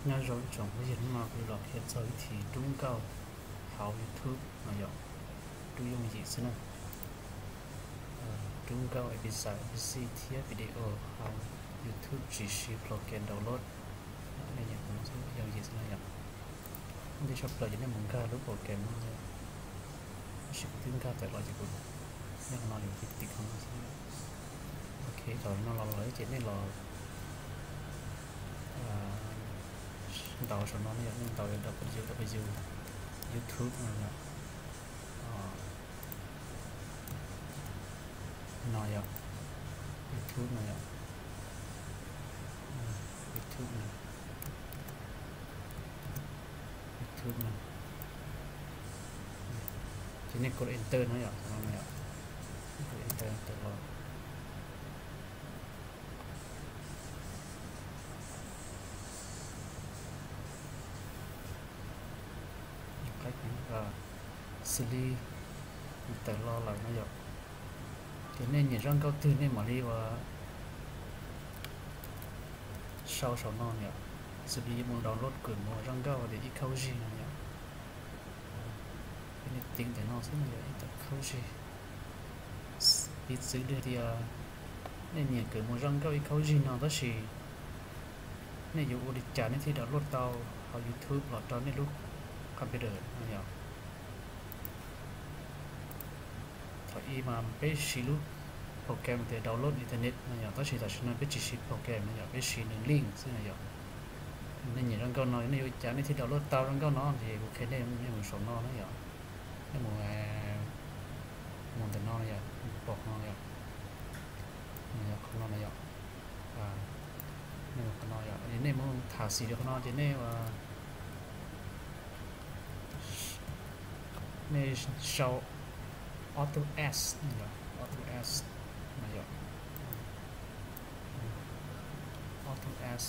Nyob zoo ib tsoom phooj ywg, hnub no kuv los qhia txog vib thib rub nkauj hauv YouTube no yom. Rub yooj yim xwb na. Rub nkauj A B C, A B C thiab video hauv YouTube tsis siv program download. Nej nyeem yooj yim xwb na yom. Ntej tshaj plaws ces nej mus nkag lub program no, tab sis kuv twb nkag tawm los ces kuv nyob qhov no, kuv tiv qhov no xwb. Ok, thaum no los lawm ces nej los ntaus saum no, nej ntaus W W W YouTube no yom. No yom, YouTube no yom, YouTube no, YouTube no. Ces nej kov enter no yom, no yom, kov enter tawm los. Xws li tawm los lawm no yom, ces nej nyiam zaj nkauj twg nej mam li ua sau saum no yom. Xws li yuav mus download kws mus zaj nkauj tias ib khaub zig no yom. Nej tiv ntawm no xwb no yom, ib khaub zig. Piv txwv li tias nej nyiam kws mus zaj nkauj ib khaub zig no tab sis nej yuav ua li cas nej thiaj download tau hauv YouTube los rau nej lub computer no yom. Thaum ub mas peb siv lub program tias download internet no yom, tab sis tam sim no peb tsis siv program no yom, peb siv nws link xwb no yom. Nej nyiam zaj nkauj no, nej yuav ua cas nej thiaj download tau zaj nkauj no ces kuv qhia nej, nej mus saum no na yom. Nej mus, mus ntawm no yom, pom no yom, qhov no na yom. Nej mus qhov no yom, nej mus thas xim rau qhov no ces nej, nej sau Auto Ads, Auto Ads no yom, Auto Ads.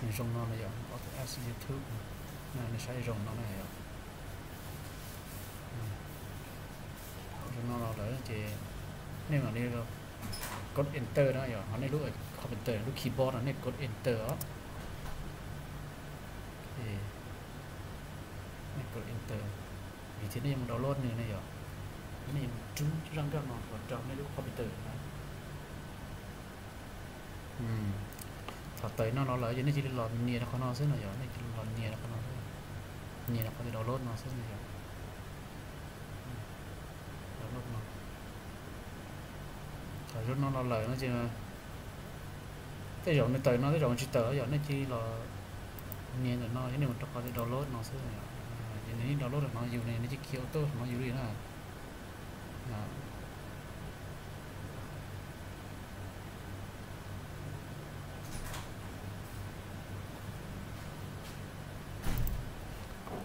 Nws zoo no na yom, Auto Ads YouTube, nej saib zoo no na yom. Zoo no los lawm ces nej mam li kov enter na yom, ho nej lub computer lub keyboard no nej kov enter os. Nej kov enter, vim tias nej yuav mus download nws ne yom, nej yuav mus rub zaj nkauj no los rau nej lub computer na. Thaum tawm no los lawm ces nej cia li los nias rau qhov no xwb no yom, nej cia li los nias rau qhov no, nias rau qhov tias download no xwb no yom. Download no. Thaum zoo no los lawm no ces tej zaum nws tawm no tej zaum tsis tawm yom, nej cia li los nias ntawm no, yog nej mus rau qhov tias download no xwb no yom. Ces nws yeej download no yus ne, nws cia li khiav auto no yus li na.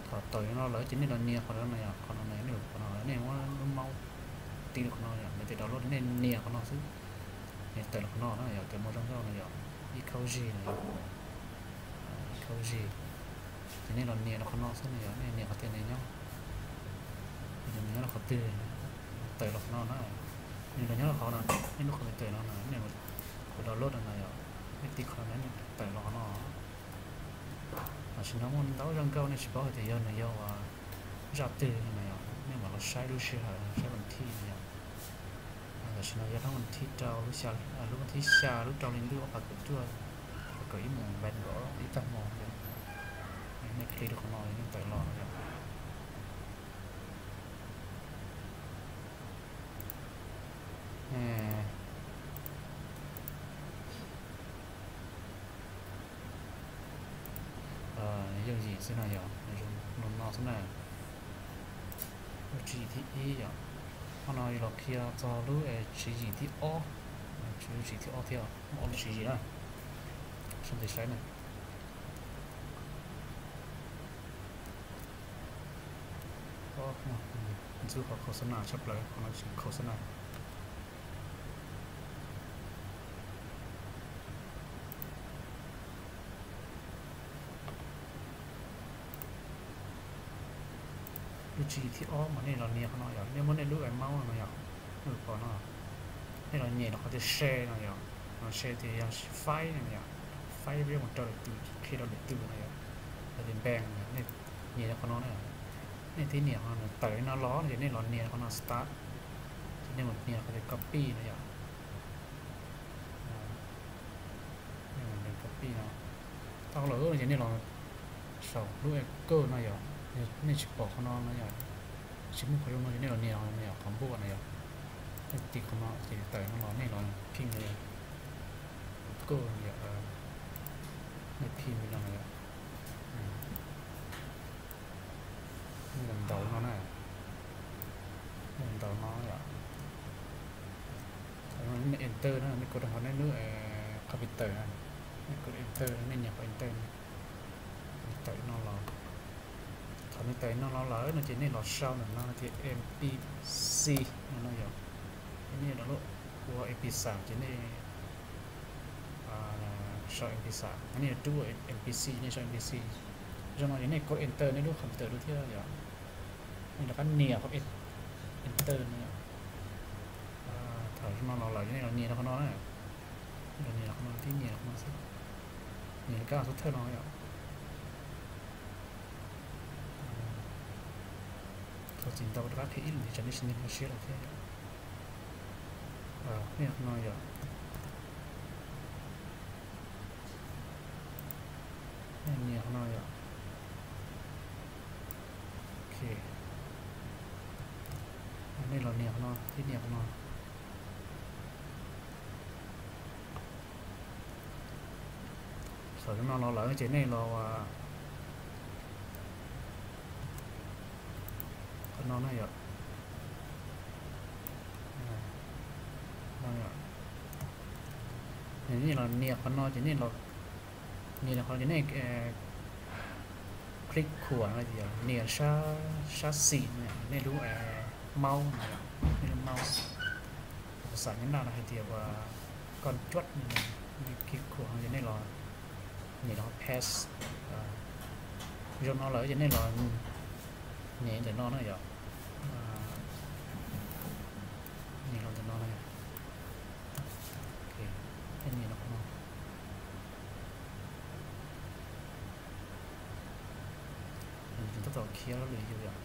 Thaum tawm no lawm ces nej los nias qhov no, qhov no, nej muab lub mouse ti rau qhov no yom, nws tias download, nej nias qhov no xwb. Nws tawm los qhov no na yom, tawm muaj zaj nkauj no yom, ib khaub zig no yom, ib khaub zig. Ces nej los nias rau qhov no xwb no yom, nej nias qhov tias nws nyob, nws nyob rau qhov twg, tawm los qhov no na. Nws los nyob rau qhov no, nej lub qhov tawm no na, nej mus download no na yom, nej ti qhov no nws tawm los qhov no. Tam sim no muaj ntau zaj nkauj nej tsis paub hais tias yog nws yog zaj twg no na yom, nej mam los saib lub sij hawm, saib vas thib no yom. Tam sim no yog hnub vas thib rau, lub vas thib xya lub rau hli ntuj ob phav kaum cuaj, kaum ib moos nkaus ib tag hmo. Nej click rau qhov no nej tawm los no yom. Yooj yim xwb no yom, zoo no xwb na. Lub tswv yim thib ib yom. Qhov no los qhia txog lub tswv yim thib ob, tswv yim thib ob thiab, muaj ob lub tswv yim na. Sab nti saib na. Ntxub qhov khau xab nas tshaj plaws, qhov no tsis khau xab nas. Lub tswv yim thib ob mas nej los nias qhov no yom, nej muab nej lub mouse no yom, nej pom no, nej los nyem rau qhov tias share no yom, no share tias yog faib no yom, faib mus rau lwm tus, qhia rau lwm tus no yom. Los tias npees, nej nias qhov no na. Nej twb nias qhov no nws tawm li no los no ces nej los nias qhov no start, ces nej mus nias qhov tias copy no yom. Nej mus nias copy no. Tau lawm no ces nej los saum lub echo no yom. Nej tsis pom qhov no no yom, tsis muaj qhov zoo no ces nej los nias qhov no yom, qhov npuaj no yom. Nej tiv qhov no ces tawm no los nej los phim no yom, echo no yom, nej phim li no no yom. Nej los ntaus no na, nej los ntaus no yom. Nej enter na, nej kov rau hauv nej lub computer na, nej kov enter, nej nias qhov enter na. Nws tawm no los, thaum nws tawm no los lawm no ces nej los sau ntawm no tias M P C no no yom. Nej download ua M P xam ces nej sau M P xam, nej rub ua M P C, nej sau M P C. Zoo no ces nej kov enter nej lub computer rau thiab yom. Nej rov qab nias qhov enter no yom. Thaum zoo no los lawm nej los nias rau qhov no na. Nej los nias rau qhov no, tib nias rau qhov no xwb. Nias li kab xub thawj no yom. Thaum tsis ntau rov qab qhia ib lwm tsam nej tsis nkag siab lawm thiab yom. Nej qhov no yom. Nej nias qhov no yom. Ok. Nej los nias qhov no, tib nias qhov no. Thaum no los lawm ces nej los qhov no na yom. Nej los nias qhov no ces nej los nias qhov ces nej click khuam no ces nias sab xis, nej lub mouse no, nej lub mouse, xav nyab laj no hais tias ua koj cuab, nej click khuam no ces nej los nias rau paste. Zoo no lawm ces nej los nias ntawm no na yom. Nias los ntawm no na. Nias no qhov no. Nws tab tom khiav lwm yus yom.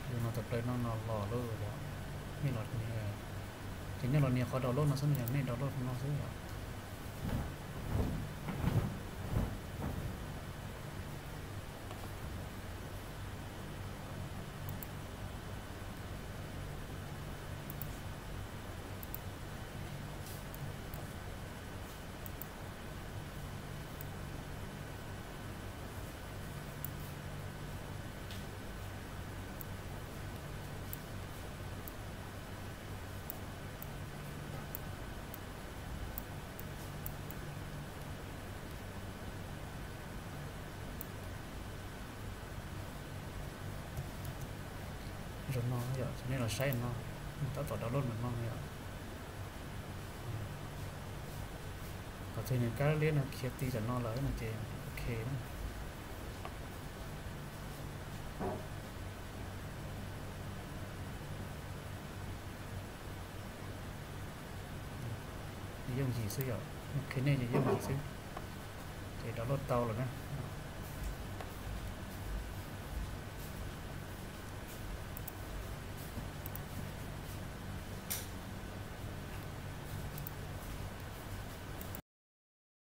Yus no tawm plaws no no los lawm yom. Nej los nias, ces nej los nias qhov download no xwb no yom, nej download no xwb yom. Zoo no yom, nej los saib no, tab tom download no no yom. Thaum twg nws kab liab no khiav ti tam no lawm no ces ok na. Yooj yim xwb yom, qhia nej ces yooj yim xwb. Ces download tau lawm na.